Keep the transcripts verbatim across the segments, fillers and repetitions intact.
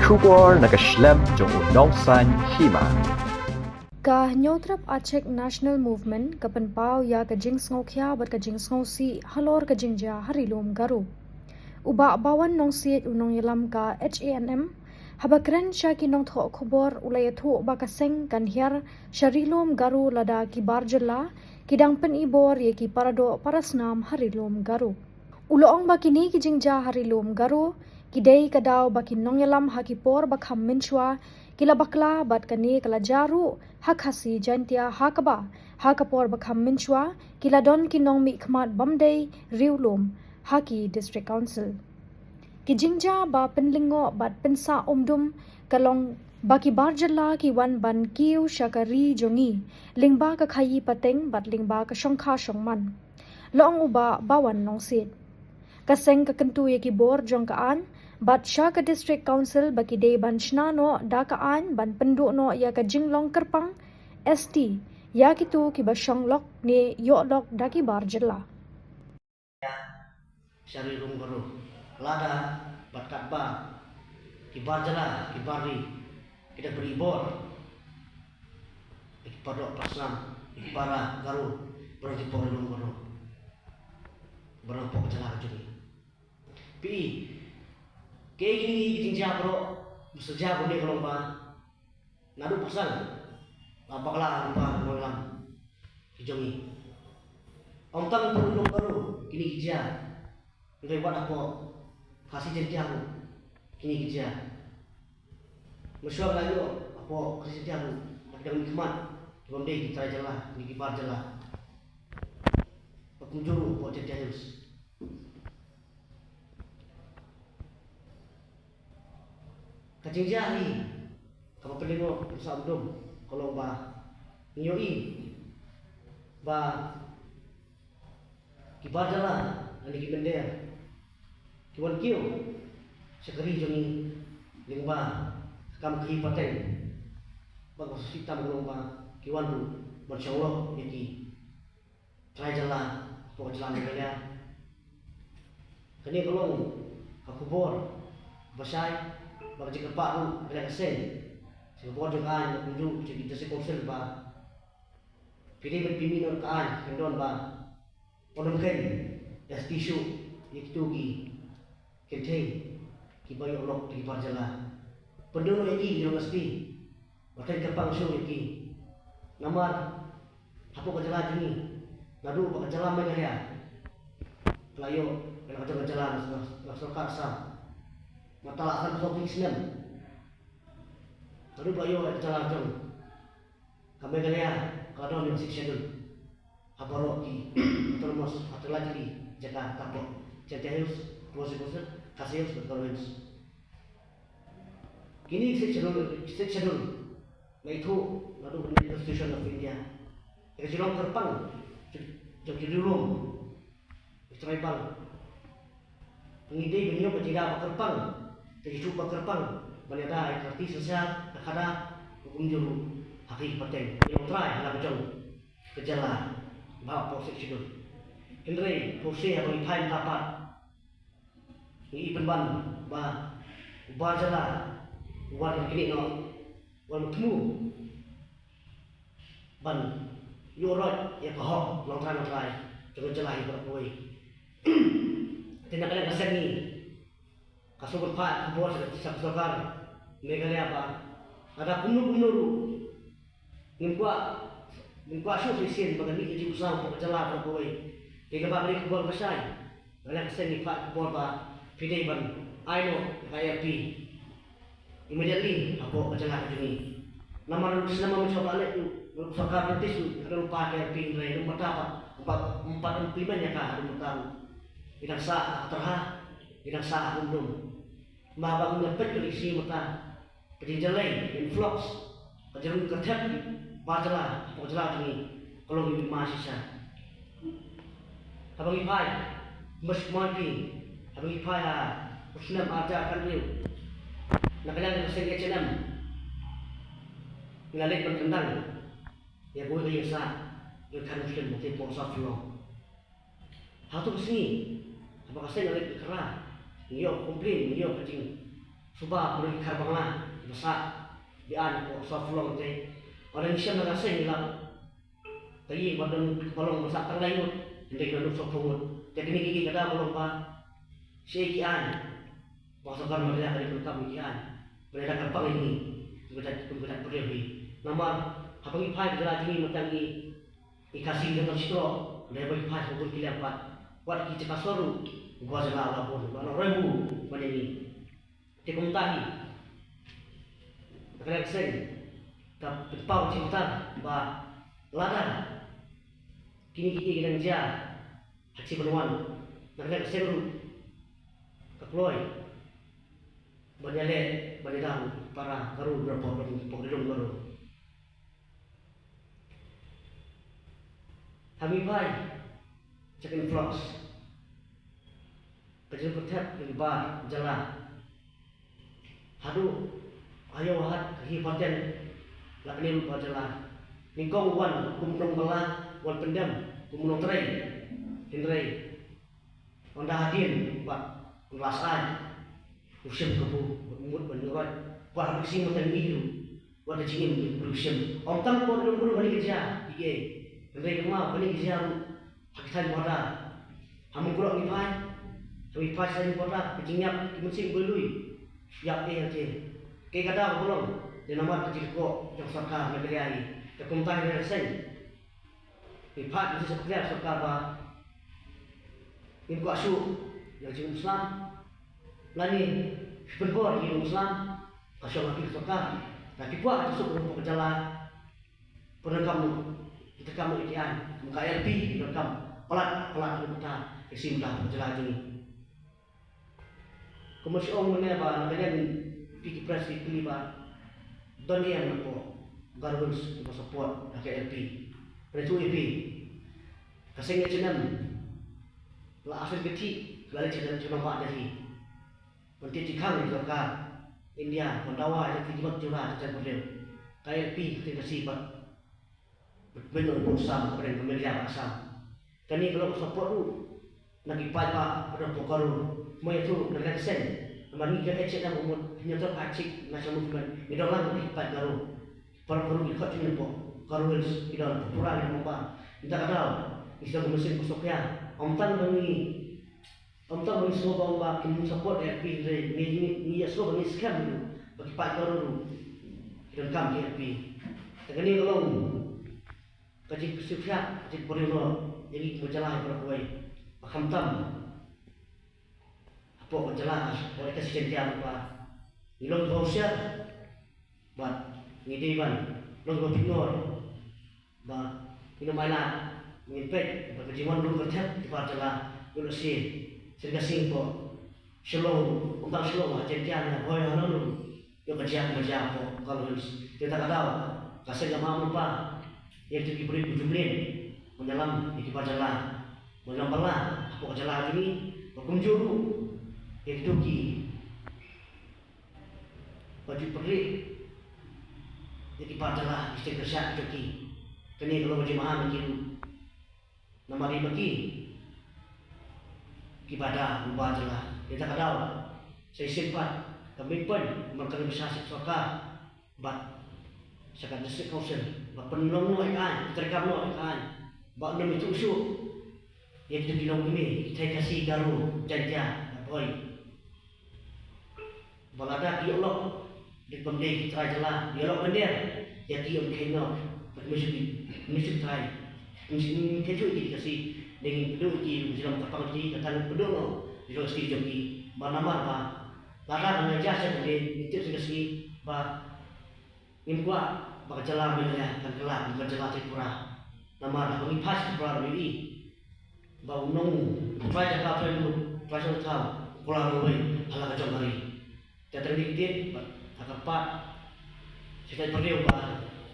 Khubor na ka shlem jong u nongsan hima. Ka Hynñiewtrep Achik National Movement ka pynpaw ïa ka jingsngewkhia bad ka jingsngewsih halor ka jingjia ha Ri Lum Garo. U Bah Bawan Nongsiej, u nongïalam ka H A N M, haba kren sha ki nongthoh khubor, u la ïathuh ba ka seng kan hiar sha Ri Lum Garo lada ki bar jylla ki dang pynibor ïa ki paradoh parasnam ha Ri Lum Garo. U la ong ba kine ki jingjia ha Ri Lum Garo ki dei ka daw ba ki nongïalam ha ki por ba kham mynshuwa ki la bakla bad kane ka la jia ruh ha Khasi Jaintia, ha kaba ha ka por ba kham mynshuwa ki la don ki nongmihkhmat bym dei riewlum ha ki District Council. Ki jingjia ba pynlyngngoh bad pynsah umdum ka long ba ki bar jylla ki wan ban kiew sha ka ri jong ngi lyngba ka khaïi pateng bad lyngba ka shongkha shongman, la ong u Bah Bawan Nongsiej. Ka seng ka kyntu ïa ki bor jong ka aiñ bad sha ka District Council ba ki dei ban shna noh da ka aiñ ban pynduh noh ïa ka jinglong kyrpang S T ïa kito kiba shong lok ne ïoh lok da ki bar jylla. Sha Ri Lum Garo, lada bad katba ki bar jylla, ki bar ri ki dang pynibor ïa ki paradoh parasnam, ïa ki para Garo ba don hapoh Ri Lum Garo, ba don hapoh ka jylla ka jong ngi. Phi i, kiei kine ki jingjia baroh, ba shu jia kumne ka long ba naduh pyrshang la bakla lyngba ki nongïalam ki jong ngi. Ym tang hapoh Ri Lum Garo kine ki jia, hynrei wat hapoh Khasi Jaintia ruh kine ki jia. Mynshuwa la ïoh hapoh Khasi Jaintia ruh ba ki dang mihkhmat, ki bym dei ki trai jylla ne ki bar jylla. Bad kumjuh ruh hapoh Jaintia Hills. Ka jingjia hi kaba pynlyngngoh, pynsah umdum ka long ba ngi ïohi ba ki bar jylla lane ki mynder ki wan kiew sha ka ri jong ngi lyngba ka kam khaïi pateng. Bad kaba shisha tam ka long ba ki wan ruh ban shong lok ïa ki trai jylla hapoh ka jylla Meghalaya. Kane ka long ka khubor ba shai bad ka jingkyrpad ruh ka la ka seng sha ka bor jong ka aiñ, kumjuh sha ki District Council ba phi dei ban pynmih noh ka aiñ, kan don ba ym don kein S T shuh ïa kito ki kynthei kiba ïoh lok da ki bar jylla. Pynduh noh ïa ki ki long S T, ba kan kyrpang shuh ïa ki. Namar hapoh ka jylla jong ngi, naduh ba ka jylla Meghalaya ka la ïoh, ka la ka jong ka jylla na, na, na sorkar Assam, mynta la san phew snem. Naduh ba la ïoh ka jylla jong ka Meghalaya, ka la don ïa ka Sixth Schedule ha baroh ki autonomous, ha kylleng ki jaka, hapoh Jaintia Hills, Khasi Hills, Khasi Hills bad Garo Hills. Kine ki Sixth Schedule, Sixth Schedule, nga ithuh naduh mynta ka Constitution of India, ïa ka jinglong kyrpang jong, jong ki riewlum, ki tribal. Ngi dei ban ïoh ka jingïada ba kyrpang, ka jingïathuh ba kyrpang ban ïada ïa ka riti synshar, ka khadar, kumjuh ruh ha ki pateng, ïa u trai ha la ka jong ka jylla, ba hapoh Sixth Schedule. Hynrei pyrshah haba ngi phai mynta pat, ngi i pynban ba u bar jylla u wan ban knieh noh, u wan ban thmu ban ïuh roit ïa ka hok longtrai longtrai jong ka jylla hi baroh kawei. Te na ka liang ka seng ngi, ka sngewbha ban phah khubor sha ka sorkar Meghalaya ba lada kumno kumno ruh ngim kwah, ngim kwah shuh shisien ba ka mih ka jingpynsaw hapoh ka jylla baroh kawei. Te kaba ka dei ka khubor ba shai, na ka liang ka seng ngi phah khubor ba phi dei ban ai noh ïa ka A R P immediately hapoh ka jylla ka jong ngi. Namar ruh snem mynshwa ba leh ruh, ruh sorkar British ruh ka don lypa ka A R P, hynrei haduh mynta pat ym pat, ym pat implement ïa ka haduh mynta ruh. Ngi dang sah ha ka tyrha, ngi dang sah ha ka umdum. Namar ba ngi la peit ka list mynta, ka jingjyllei, influx, ka jingrung kyrthep ki bar jylla hapoh ka jylla jong ngi ka long kaba mih shisha. Haba ngi phai mynshwa, haba ngi phai ha u snem ar hajar khathynriew, na ka liang ka seng H A N M ngi la leit ban kyndang ïa kawei ka ïing sah, ïa ka Muslim, ka Muslim hapoh South Shillong. Ha kato ka sngi, haba ka seng ka leit ka kyrpad, ngi ïoh complain, ngi ïoh ka jing suba pyrshah khar bangla ba sah bian ko soft long te. Ora ngi shem na ka seng ngi lap ka ïing ba don ba long ba sah tang lai ngut, hynrei ka don soft long ngut. Te kine ki ka da ba long ba shi ki aiñ. Ba sorkar Meghalaya ka dei ban kam ki aiñ. Ba dei da ka pang ini. Ba dei da ka pang hi. Namar haba ngi phai ka jylla jong ngi mynta ngi i Khasi ngi don shi troh, dei ba i phai sha bun ki lem pat. Wat ki jaka sor ruh, ba jylla la bun, ba na roi bu, ba ne ngi. Te kumta hi. Ka kane ka seng, ka pynpaw jingmyntoi ba lada kine ki ïing ki dang jia ha ki ban wan na kane ka seng ruh, ka kloi ban ïaleh ban ïada para Garo, para pok, pok rilum Garo. Ha ngi phai sha ka influx, ka jingpyrthep na ki bar jylla. Haduh ha ïew ha hat, ha hi ha pateng, la kane ruh bar jylla. Nyngkong wan kum u nongbylla, wan pyndem kum u nongtrei. Hynrei ynda hadien ba la sah, u shem kabu, u mut ban ïoh. Wat ha ka sngi mynta ngi ruh, wat da jingim u shem. Ym tang por ruh ruh kane ka jia, ïa. Hynrei kumba kane ka jia ruh ha ki thaiñ border. Ha Mawkyrwat ngi phai, ha ngi phai thaiñ border, ka jingïap ki mynsiem ba lui. Ïap eh te. Kaei ka daw ba long, dei namar ka jingkoh jong sorkar Meghalaya hi. Te kumta hi ka seng. Ngi phah ka jingsngewsih sorkar ba ngim kwah shuh ïa ka jingim Islam. Lane pynbor ïa ka jingim Islam ka shong ha ki sorkar. Lada ki kwah ka jingsuk ruh ka jylla, pyndonkam noh, pyndonkam noh ïa ki aiñ. Kum ka I L P pyndonkam, palat palat ruh mynta ka sim da ka jylla jong ngi. Kumba shu ong mynne ba na ka liang phi ki press phi kylli ba don ne em na pdeng Garo Hills kiba support ïa ka I L P. Hynrei to ïa phi, ka seng H A N M la ashen ka thik, la leit sha Nongbah Delhi ban tied jingkhang ïa ka sorkar India ban dawa ïa ka jingmut jingpyrkhat jong ka I L P, ka ktien Khasi bad Bad ngi ong pok sam, ka pyrshah ka Meghalaya bad Assam. Kane ka long ka support ruh na ki paidbah ba don hapoh Garo. Mo ïathuh na ka seng. Namar ngi ka H A N M ka mut Hynñiewtrep Aji National Movement, ngi don lang ki paid Garo. Para Garo ki khot jingmut hapoh Garo Hills, ki don hapoh Tura, ki don hapoh Mawbah. Mynta ka daw ngi sdang ka mynsiem ka sngewkhia. Ym tang ba ngi Ym tang ba ngi sngew ba, ba kin support I L P, hynrei ngi, ngi, ngi ïa sngew ba ngi skhem ruh ba ki paid Garo ruh ki donkam I L P. Te kane ka long ka jingpynsngewthuh, ka jingpynbriew noh ïa ngi kum ka jylla baroh kawei. Ba khamtam hapoh ka jylla, hapoh ka Khasi Jaiñtia ruh ba ngi long kiba husiar bad ngi dei ban long kiba pynïoh. Ba ngin ym ailad, ngin peit ba ka jingwan ruh ka thep ki bar jylla, ïoh lehse shisien ka sngi hapoh Shillong, ym tang Shillong, ha Jaiñtia ne ha Bhoi, ha Nongrum, ïoh ka jia, ka jia hapoh Garo Hills. Te kata ka daw ka seng ka mam ba ïa kito ki briew ki jublin ban ïalam ïa ki bar jylla, ban ïalam bylla hapoh ka jylla jong ngi. Bad kumjuh ruh ïa kito ki ba ju pynrih ïa ki bar jylla, ki seng kyrshan jong ki. Kane ka long ka jingmaham ïa ki ruh. Namar ïa ma ki kiba da u bar jylla. Ïa kata ka daw sa shisien pat ka mih pyn, namar ka dei ba sha sha sorkar bad sha ka District Council ba pynlong noh ïa ka aiñ, treikam noh ïa ka aiñ, ba ym ïathuh shuh ïa kito ki longkmie, ki trai Khasi, Garo, Jaiñtia bad Bhoi. Ba lada ki ïoh lok, dei bym dei ki trai jylla, ïoh lok mynder, ïa ki ym kheiñ noh, bad ym ïoh shuh ki, ym ïoh shuh ki trai. Ym ïoh shuh, ym kheiñ shuh ïa ki Khasi, dei ngin pynduh ïa ki, ym jyllop ka pang ki, kata ngin pynduh noh ïa ka Khasi jong ki. Ba namar ba lada ka ngai jia sha ka dei, ngin tip sha ka Khasi ba ngim kwah ba ka jylla Meghalaya kan kylla kum ka jylla Tripura. Namar haba ngi phai sha Tripura ruh ngi ïohi ba u nong, u trai jaka, u trai muluk, u trai sha u thaw, u kylla marwei ha la ka jong ka ri. Te tang dei ki tip bad ha ka kyrpad sha ki briew ba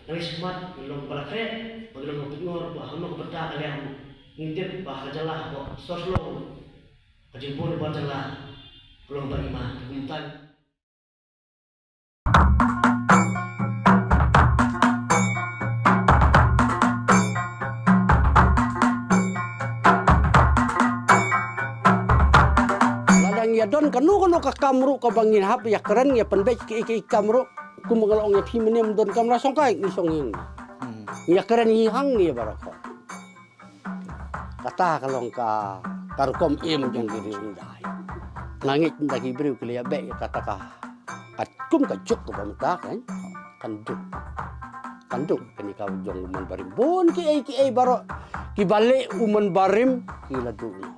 nang ïa shakhmat, ngi long ba la khreh, ba ngi long ba pynïoh, ba ha kano ka bynta ka liang ruh ngin tip ba ha ka jylla, ha ka sor Shillong ruh ka jingbun ïa ka jylla ka long ba hima. Te kumta Lada ngi Don kano kano ka kam ruh kaba ngin hap ïakren ïa pynbeit kiei kiei kam ruh. Kum nga la ong ïa phi mynne ym don kamra shongkai ngi shong ïing. Ngi ïakren hi hangne baroh. Kata ka long ka ka rukom im jong ki riewhyndai. Nga ngeit ynda ki briew ki la ïabeh ïa kata ka ka kum ka juk kaba mynta kan. Kan duk. Kan duk kane ka jong u Mon Barim. Bun kiei kiei baroh kiba leh u Mon Barim ki la duh noh.